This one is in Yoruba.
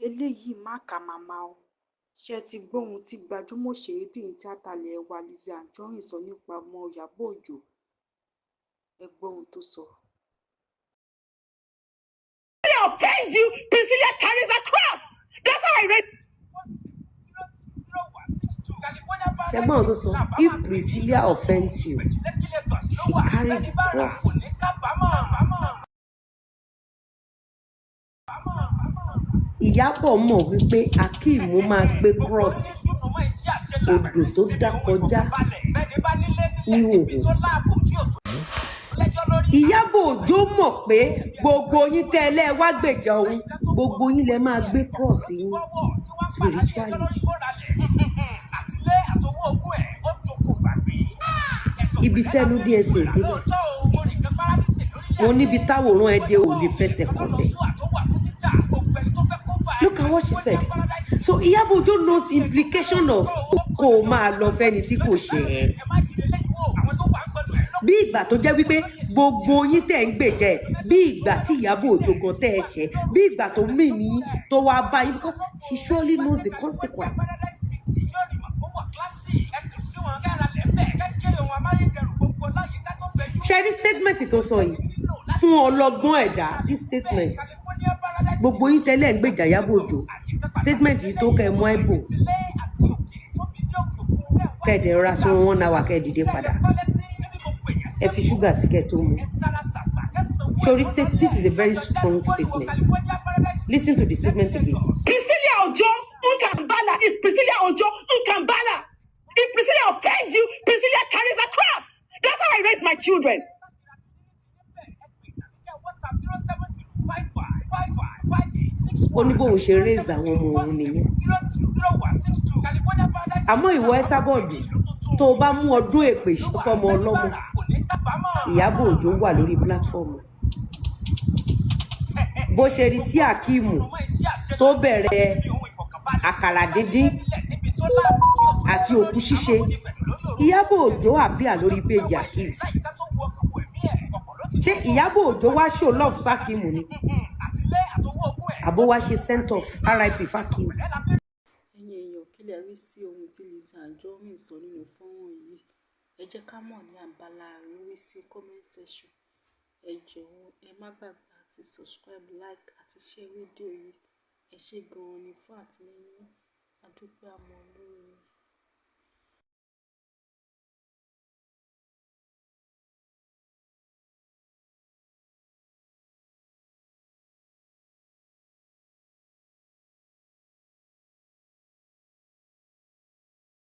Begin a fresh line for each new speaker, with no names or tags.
Eléyìí má kàmàmà o. Ṣé ẹ ti gbọ́ ohun tí gbajúmọ̀ òṣèrébìnrin tíátà ilé wa Lizzy Anjorin sọ nípa ọmọ Ìyábọ̀ Ọjọ́? Ẹ gbọ́ ohun tó sọ.
Offends you, Priscilla carries a cross. That's how I read.
Ṣé ẹ gbọ́ ohun tó sọ? If Priscilla offends you, she carried the cross. Ìyábọ̀ mọ̀ wípé Akeem máa gbé cross odò tó dá kọjá níhòòhò. Ìyábọ̀ Òjó mọ̀ pé gbogbo yín tẹ́ ẹ lẹ́ wá gbèjà òun, gbogbo yín lẹ máa gbé cross yín spiritually. Ibi tẹ́nu díẹ̀ sí òde bẹ̀. Mo níbi táwòrán ẹ dé ò lè fẹsẹ̀ kàn bẹ̀. Look at what she said. So Ìyábọ̀ Òjó knows implication of kó o máa lọ fẹ́ni tí kò ṣe ẹ́. Bí ìgbà tó jẹ́ wípé gbogbo yín tẹ̀ ń gbèjà ẹ̀, bí ìgbà tí Ìyábọ̀ Òjó gan tẹ́ ẹ ṣẹ́, bí ìgbà tó mì ní tó wá bá yín, because she surely knows the consequence. Ṣé rí statement tó sọ yìí fún ọlọ́gbọ́n ẹ̀dá? This statement, gbogbo yín tẹ́lẹ̀ ń gbèjà Ìyábọ̀ Òjó, statement yìí tó kẹ́ ẹ mú àìbò kẹ́ ẹ dẹ̀ rọra sun 1 hour kẹ́ ẹ dìde padà, ẹ fi ṣúgà sí kẹ́ ẹ tó mu. Sorry, state, this is a very strong statement. Listen to the statement again.
Priscilla Ojo Nkambala is Priscilla Ojo Nkambala. If Priscilla offends you, Priscilla carries a cross. That's how I raise my children.
Ó ní bóun ṣe raise àwọn ọmọ òun nìyẹn. Àmọ́ ìwọ Esabod, tó o bá mú ọdún èpè fọmọ ọlọ́mọ, Ìyábọ̀ Òjó wà lórí platform. Bó ṣe rí tí Akeem tó bẹ̀rẹ̀ àkàrà díndín àti òkú ṣíṣe, Ìyábọ̀ Òjó àbíà lórí péjì Akeem. Ṣé Ìyábọ̀ Òjó wá show love sákìmù ni? Àbó wá ṣe sent off RIP fákìmù?
Ẹ̀yin èèyàn, kí lẹ rí sí ohun tí Lizzy Anjorin sọ nínú fọ́nrán yìí? Ẹ jẹ́ ká mọ̀ ní abala àríwísí comment section. Ẹ jọ̀wọ́, ẹ má gbàgbé àti subscribe, like àti share fídíò yìí. Ẹ ṣé gan-an ni fún àtìlẹ́yìn yín. A dúpẹ́, a mọ́ lóore.